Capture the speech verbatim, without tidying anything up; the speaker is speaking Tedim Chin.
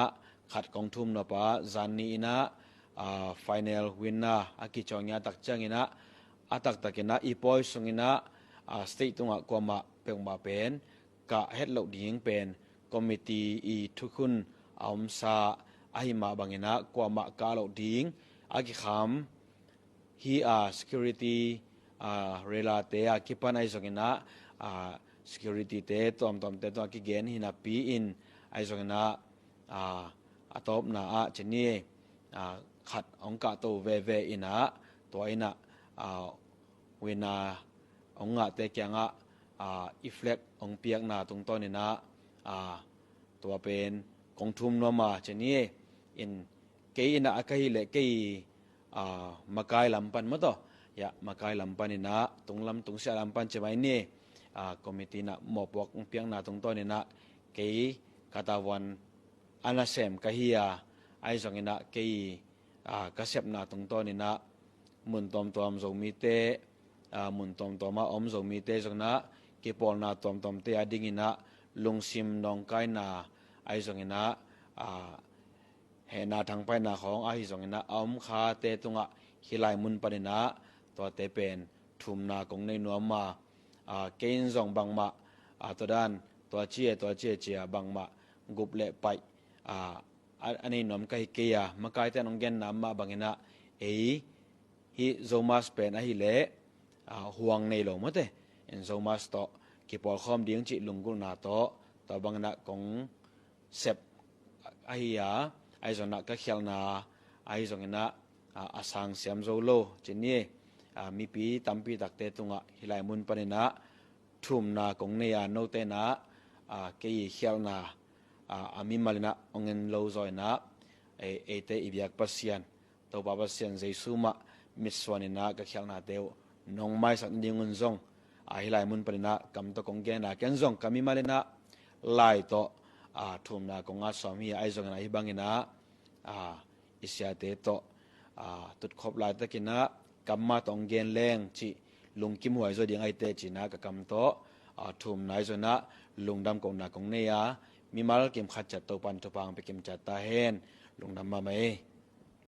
ah khat kong thum nop a, zan ni in ah, ah, final winner a kicawn ngiat tak ciangin ah, a taktakin ah i pawi sungin ah, ah, state tungah kuamah peuhmah pen kah het loh ding pen committee i thukhun a omsa ahi mah bangin ah kuamah kah loh ding a kikham hi a, security, ah, relate a kipan ahi zongin ah, ah, security te tuamtuamte tungah kigen hi napi in ahi zongin ah, ah, a tawpna ah ci ni, ah, khat hong kahto veve in ah, tua in ah, ah, winner hong ngahte kiangah, ah, i flag hong piakna tungtawnin ah, ah, tua pen kong thum nuam a ci ni. In kei in ah a ka hih leh kei, ah, makai lam pan maw taw. Ya, makai lam panin ah, tunglam tungsiah lam pan ci mai ni. Ah, committee in ah mawhpuak hong piakna tungtawnin ah kei ka tavuan a nasem ka hi a, ahi zongin ah kei, ah, ka sepna tungtawnin ah mun tuamtuam Zomite, ah, mun tuamtuam a om Zomite zongin ah kipawlna tuamtuamte a dingin ah lungsim nawngkaina ahi zongin ah, ah, hehna thangpaihna khawng ahi zongin ah a om khate tungah hih lai mun panin ah tuate pen thumna kong nei nuam a, ah, kei in zong bangmah, ah, tua dan, tua ci e, tua ci e ci a bangmah gup le paih, ah, a, a nei nuam ka hi kei a, makaite in hong genna mah bangin ah ei hih Zomus pen ahih leh, ah, huang nei lo maw te. In Zomus tawh kipawlkhawm ding cih lunggulhna tawh tua bangin ah kong sep ahi a, ahi zongin ah ka khialhna ahi zongin ah, ah, a sang siam zo lo ci ni. Ah, mipi tampi takte tungah hih lai mun panin ah thumna kong nei a, note in ah, ah, kei i khialhna, ah, a mimal in ah hong en lo zaw in ah, ei, eite i biak Pasian, Topa Pasian Jesu mah mitsuan in ah ka khialhnate uh nong maisak nadingun zong, ah, hih lai mun panin ah kam tawh kong gen a, ken zong ka mimal in ah lai tawh, ah, thumna kong ngat sawm hi a, ahi zongin ah hih bangin ah, ah, i siate tawh, ah, tutkhop laitakin ah kammal tawh hong gen leng cih lungkim huai zaw ding ahi teh ci-in ah ka kam tawh, ah, thumna ahi zongin ah lungdam kohna kong nei a, mimal kim khat ciat Topa in thupha hong pia kim ciat ta hen. Lungdam mahmah ei.